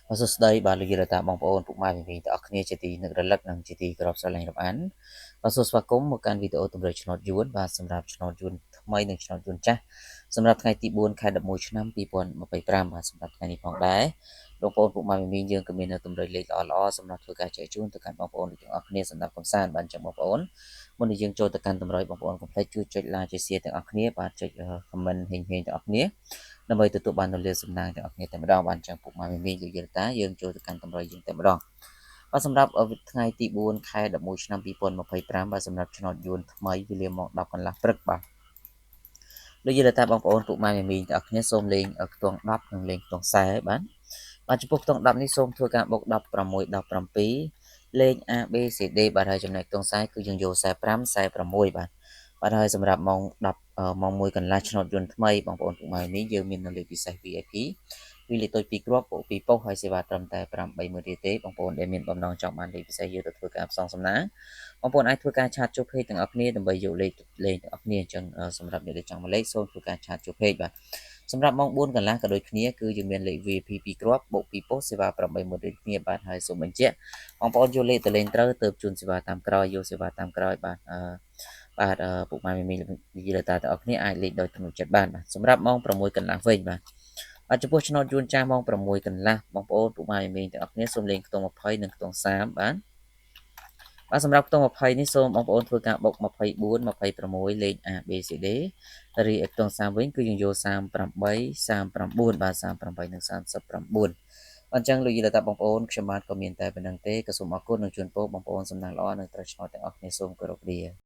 បាទសួស្តីបាទលោកយាយតាបងប្អូនពុកម៉ែមីមីទាំងអស់គ្នាជាទីនឹករលឹកនិងជាទីគោរពស្រឡាញ់រាប់អានបាទសូមស្វាគមន៍មកកាន់វីដេអូតម្រុយឆ្នោតយួនបាទសម្រាប់ឆ្នោតយួនថ្មីនិងឆ្នោតយួនចាស់សម្រាប់ថ្ងៃទី4ខែ11ឆ្នាំ2025បាទសម្រាប់ថ្ងៃនេះផងដែរបងប្អូនពុកម៉ែមីមីយើងក៏មាននៅតម្រុយលេខល្អៗសម្រាប់ធ្វើការចែកជូនទៅកាន់បងប្អូនទាំងអស់គ្នាសម្រាប់កំសាន្តបាទអញ្ចឹងបងប្អូនមុននឹងយើងចូលទៅកាន់តម្រុយបងប្អូនកុំភ្លេចជួយចុច like ចុច share ទាំងអស់គ្នាបាទចុច comment ហេងៗទាំងអស់គ្នាដើម្បីទទួលបាននូវលាភសំណាងទាំងអស់គ្នាតែម្ដងបាទអញ្ចឹងពុកម៉ែមីមីលោកយាយតាយើងចូលទៅកាន់តម្រុយយើងតែម្ដងបាទសម្រាប់ថ្ងៃទី4ខែ11ឆ្នាំ2025បាទសម្រាប់ឆ្នោតយួនថ្មីវេលាម៉ោង10កន្លះព្រឹកបាទលោកយាយតាបងប្អូនពុកម៉ែមីមីទាំងអស់គ្នាសូមលេងខ្ទង់10និងលេងខ្ទង់40បាទបាទចំពោះខ្ទង់10នេះសូមធ្វើការបូក16 17លេខ A B C D បាទហើយចំណែកខ្ទង់40គឺយើងយក45 46បាទបាទហើយសម្រាប់ម៉ោង10ម៉ោង1កន្លះឆ្នោតយន្តថ្មីបងប្អូនពុកម៉ែនេះយើងមាននៅលេខពិសេស VIP វីលេខតូច2គ្រាប់បូក2ប៉ុស្តិ៍ហើយសេវាត្រឹមតែ80000រៀលទេបងប្អូនដែលមានបំណងចង់បានលេខពិសេសយកទៅធ្វើការផ្សងសំណាងបងប្អូនអាចធ្វើការ chat ចូល page ទាំងអស់គ្នាដើម្បីយកលេខលេងទាំងអស់គ្នាអញ្ចឹងសម្រាប់អ្នកដែលចង់មកលេខសូមធ្វើការ chat ចូល page បាទសម្រាប់ម៉ោង4កន្លះក៏ដូចគ្នាគឺយើងមានលេខ VIP 2គ្រាប់បូក2ប៉ុស្តិ៍សេវា80000ដូចគ្នាបាទហើយសូមបញ្ជាក់បងប្អូនយកលេខទៅលេងត្រូវទៅជូនសេវាតាមក្រោយយកសេវាតាមក្រោយបាទអឺបាទពុកម៉ែមីមីនិយាយតាទាំងអស់គ្នាអាចលេខដោយទំនុកចិត្តបានបាទសម្រាប់ម៉ោង6កន្លះវិញបាទបាទចំពោះឆ្នោតយួនចាស់ម៉ោង6កន្លះបងប្អូនពុកម៉ែមីមីទាំងអស់គ្នាសូមលេងខ្ទង់20និងខ្ទង់30បាទបាទសម្រាប់ខ្ទង់20នេះសូមបងប្អូនធ្វើការបូក24 26លេខ A B C D រីឯខ្ទង់30វិញគឺយើងយក38 39បាទ38និង39អញ្ចឹងលោកយាយតាបងប្អូនខ្ញុំបាទក៏មានតែប៉ុណ្្នឹងទេក៏សូមអរគុណនិងជូនពរបងប្អូនសំណាងល្អនិងត្រូវឆ្នោតទាំងអស់គ្នាសូមគោរពលា។